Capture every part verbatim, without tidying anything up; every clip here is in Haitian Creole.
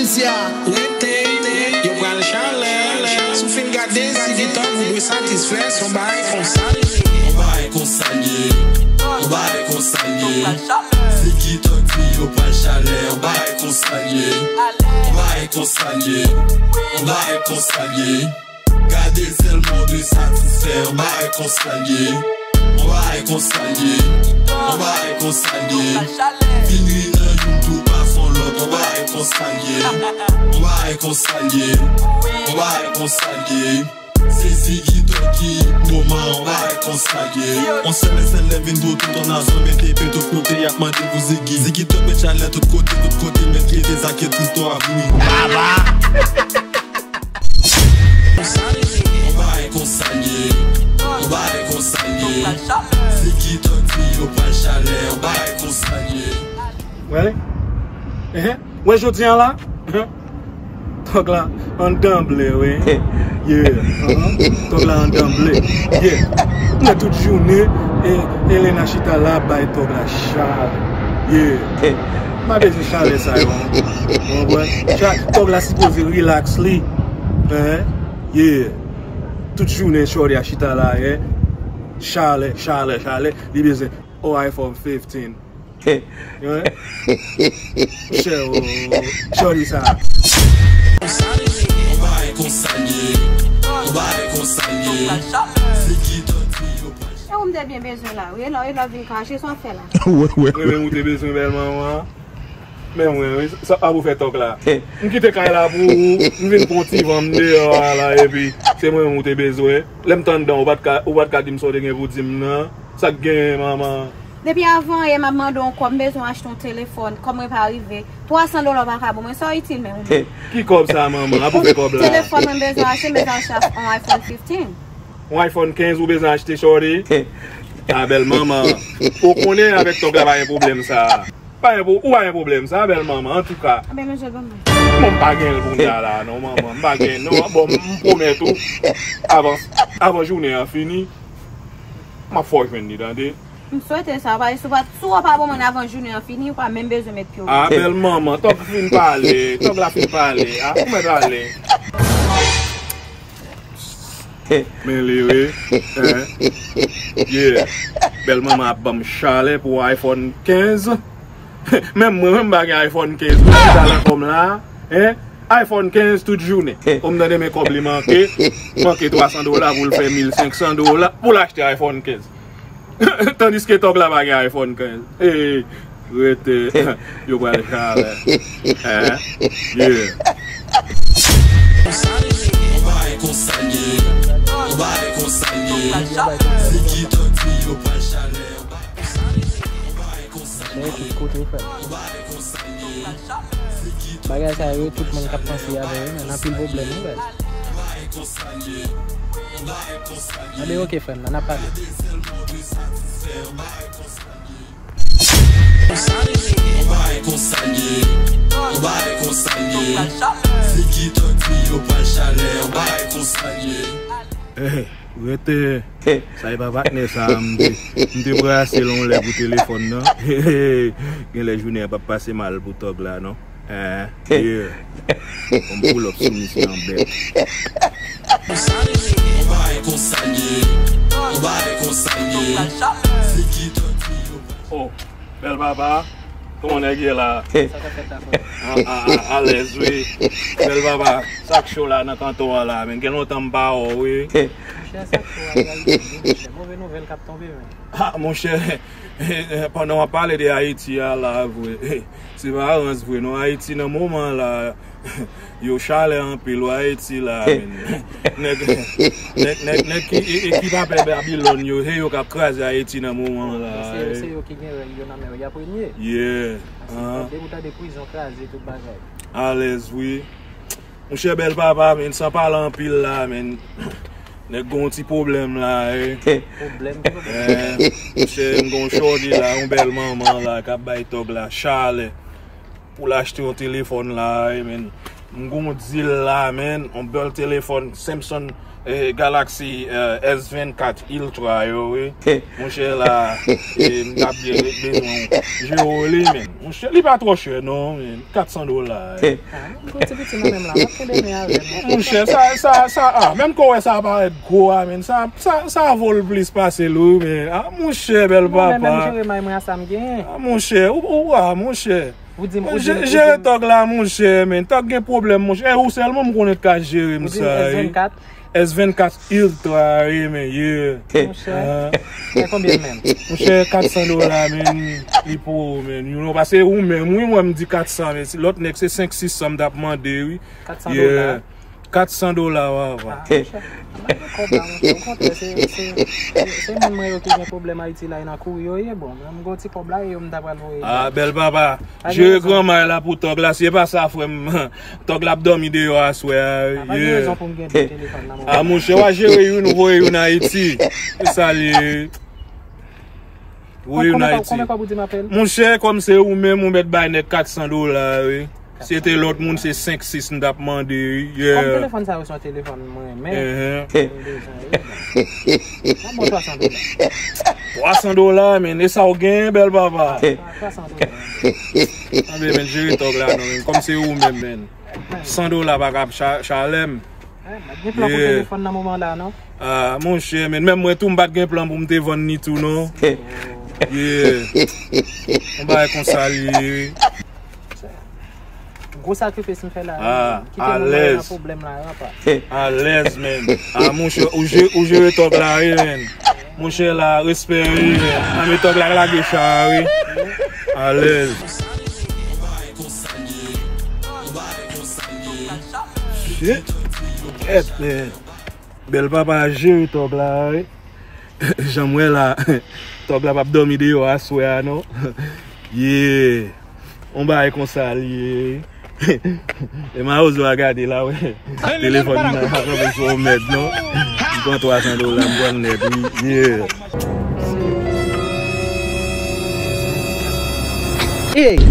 Sya, rete, yo pral chalè. Si w fin gade Ziggy Thug, ou dwe satisfè, se yon bagay konsa l ye. Yon bagay konsa l ye. Yon bagay konsa l ye. Ziggy Thug di yo pral chalè. Yon bagay konsa l ye. Yon bagay konsa l ye. Yon bagay konsa l ye. Gade sèlman w dwe satisfè, yon bagay konsa l ye. Yon bagay konsa l ye. Yon bagay konsa l ye. Vin ri nan youn tou pa fon lòt, yon bagay konsa l ye. Yon bagay konsa l ye. Yon bagay konsa l ye. Se Ziggy Thug ki moman, yon bagay konsa l ye. On sèl sèl lè vin pou tout on azon mete pe tout kote, y ap mande pou Ziggy. Ziggy Thug met chalè tout kote, tout kote, met kite zake tout to ap vini. Baba! Yon bagay konsa l ye. Yon bagay konsa l ye. Ziggy Thug di yo pral chalè. Yon bagay konsa l ye. Wè? Ehe. Wè jodi a la? Ehe. Thug la anndan ble, wi. Yeah. Ehe. Thug la anndan ble. Yeah. Mwen tout jounen, e, Elena chita la bay Thug la chalè. Yeah. M pa bezwen chalè sa yo. Ou konprann? Cha-, Thug la sipoze relax li. Hein? Yeah. Tout jounen shorty a chita la, hein? Chalè, chalè, chalè. Li bezwen, oh, iPhone fifteen. Hein? Chè, oh, shorty sa. Yon bagay konsa l ye. Yon bagay konsa l ye. Se ki tòti yo pa. E ou m te byen bezwen la, wi. E lò, e lò vin kache, sa w fè la? Mwen menm ou te bezwen bèl manman. Men mwen, wi, sa pa pou fè Thug la. M kite kay la pou ou, m vin pran ti van m deyò a la, epi se mwen ou te bezwen. Lè m t anndan, ou pa t ka, ou pa t ka di m sa w te gen pou di m nan. Sa k genyen, manman? Depi avan yè m ap mande w kòb, m bezwen achte yon telefòn, kòb mwen pa rive. Twa san dola w pa ka ban mwen, sa w itil menm ou menm? Ki kòb sa, manman? A pou fè kòb la? Telefòn mwen bezwen achte, m bezwen achte yon iPhone fifteen. Yon iPhone kenz ou bezwen achte, shorty? A bèl manman. Ou konnen avèk Thug la pa gen pwoblèm sa. Pa gen pwo-, ou pa gen pwoblèm sa, bèl manman, antouka. Bon, m pa gen l kounye a la, non, manman. M pa gen, non, bon, m pwomèt ou, avan, avan jounen an fini, m ap fè w jwenn li, tande? M swete sa, paske si w pa, si w pa ban mwen avan jounen an fini, ou pa menm bezwen met pye w. A, bèl manman, Thug fin pale, Thug la fin pale, a, ou mèt ale. Men li, wi. Hein? Yeah. Bèl manman ap ban m chalè pou iPhone kenz. Menm mwen, menm m pa gen iPhone kenz. Pou ki sa la kòm la? Hein? iPhone kenz tout jounen. Ou m tande men kòb li manke. Manke twa san dola pou l fè mil senk san dola pou l achte iPhone kenz. Tandiske Thug la pa gen iPhone kenz. Hey, rete. Yo pral chalè. Hein? Yeah. Yon bagay konsa l ye. Yon bagay konsa l ye. Se ki Thug di yo pral chalè. Yon bagay konsa l ye. Yon bagay konsa l ye. Yon bagay konsa l ye. Bagay sa yo, tout moun k ap panse avè yo, men anpil pwoblèm, wi, baz. Anben, oke, frè m, n ap pale. Yon bagay konsa l ye, yon bagay konsa l ye. Se ki Thug di yo pral chalè, yon bagay konsa l ye. Rete. Sa e pa patnè sa a, m te, m te brase l yon lè pou telefòn nan. Genlè jounen an p ap pase mal pou Thug la, non? Hein? Yeah. Bon, m pull up sou misye an bèt. Yon bagay konsa l ye, yon bagay konsa l ye. Se ki Thug di yo. Oh. Bèl papa, kòman nèg ye la? Sa k ap fèt la, frè? A, a, a, alèz, wi. Bèl papa, sa k cho la nan kanton an la, men gen lontan m pa wè w, wi. Monchè, sa k cho a, reyalite, wi, monchè. Move nouvèl k ap tonbe, men. Ha, monchè, pandan w ap pale de Ayiti a la, vre, se pa rans vre, non, Ayiti nan moman la, yo chalè anpil, w Ayiti la, men. Nèg, nèg, nèg, nèg ki, e, e ki pa pè Babilòn yo, se yo k ap kraze Ayiti nan moman la. Se, se yo ki gen rèy yo nan men yo, y a premye. Yeah. Depi w tande prizon kraze, tout bagay. Alèz, wi. Monchè, bèl papa, men, san pale anpil la, men. Nèg gon ti pwoblèm la, e. Pwoblèm, ki pwoblèm? Eh, monchè, m gon shorty la, yon bèl manman la, k ap bay Thug la chalè. Pou l achte yon telefòn la, e, men. M gon deal la, man. On bèl telefòn Samsung, eh, Galaxy, eh, S vennkat Ultra yo, wi. Monchè la, eh, m t ap be-, bezwen jere li, man. Monchè, li pa twò chè, non, man. Kat san dola, eh. Ah, m gon ti piti nan menm la, m ap kenbe men avè l. Monchè, sa, sa, sa, ah, menm kò wè sa parèt gwo a, man. Sa, sa, sa vo l plis pase l, wi, man. Ah, monchè, bèl papa. Mwen menm, jere may mwen a sa m genyen. Ah, monchè, ou, ou, ah, monchè. Ou di m, ou di m, ou di m. Jere tòg la, monchè, man. Tòg gen pwoblèm, monchè. E ou sèlman m konnen k ka jere m sa, wi. S vennkat. S vennkat Ultra, wi, man, yeah. Monchè, e konbyen menm? Monchè, kat san dola, man, li pou ou, man. You know, paske ou menm, wi, mwen m di kat san, men si lòt nèg se senk sis san m t ap mande, wi. Kat san dola? Yeah. Kat san dola, papa. Ah, monchè, malgre kòb la, monchè, okontrè, se, se, se, se moun mwen yo ki gen pwoblèm Ayiti la, e nan kouri yo ye, bon, mwen m gon ti kòb la, e yo m ta pral voye. Ah, bèl papa. Jere granmay la pou tòg la. Si e pa sa, frè m, tòg la ap dòmi deyò aswè a, wi. Ah, pa gen rezon pou m gen de telefòn nan moman. Ah, monchè, w a jere youn, ou voye youn Ayiti. E sa l ye. Voye youn Ayiti. Konbyen kòb ou di m apèl? Monchè, kòm se ou menm, ou mèt bay nèg kat san dola, wi. Si se te lòt moun, se senk sis m t ap mande, wi. Yeah. Kòm telefòn sa yo se yon telefòn mwen renmen, mwen bezwen, wi, bon. Mwen bon twa san dola. Twa san dola, man, e sa w genyen, bèl papa? Ah, twa san dola. Anben, men, jere tòg la, non, men, kòm se ou menm, men. San dola pa ka ap cha-, chalè m. Eh, m pa t gen plan pou telefòn nan moman la, non. Ah, monchè, men, menm mwen tou, m pa t gen plan pou m te vann ni tou, non. Yeah. Yon bagay konsa l ye. Gwo sakrifis m fè la. Ah, kite nou nan pwoblèm la, papa. Alèz, man. Ah, monchè, ou je-, ou jere tòg la, wi, man. Monchè la, respè, wi, man. Ah, men tòg la lage cha, wi. Alèz. Shit. Kèt, man. Bèl papa jere tòg la, wi. Jan m wè la, tòg la p ap dòmi deyò aswè a, non. Yeah. On bagay konsa l ye. E mawozo a gade la, wè. Telefòn nan pa kanpe sou yon mèd, non. M pran twa san dola, m pran nèt, wi. Yeah. Ey!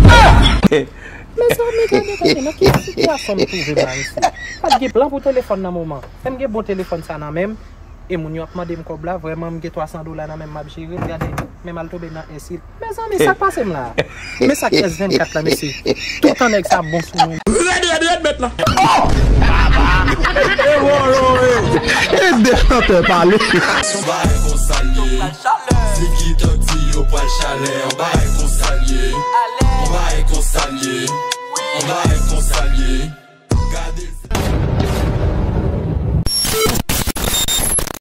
Mezanmi, gade, gade, nan ki sitiyasyon m twouve m la, mesye. Pa t gen plan pou telefòn nan moman. Lè m gen bon telefòn sa nan men m, e moun yo ap mande m kòb la, vrèman, m gen twa san dola nan men m, m ap jere l, gade, men m al tonbe nan ensilt. Mezanmi, sa k pase m la? Men sa k S vennkat la, mesye. Toutan nèg sa bon sou mwen. Rèd, rèd, rèd, mèt la. E de chantè pale. Yon bagay konsa l ye. Se ki tan di yo pral chalè. Yon bagay konsa l ye. Yon bagay konsa l ye. Yon bagay konsa l ye.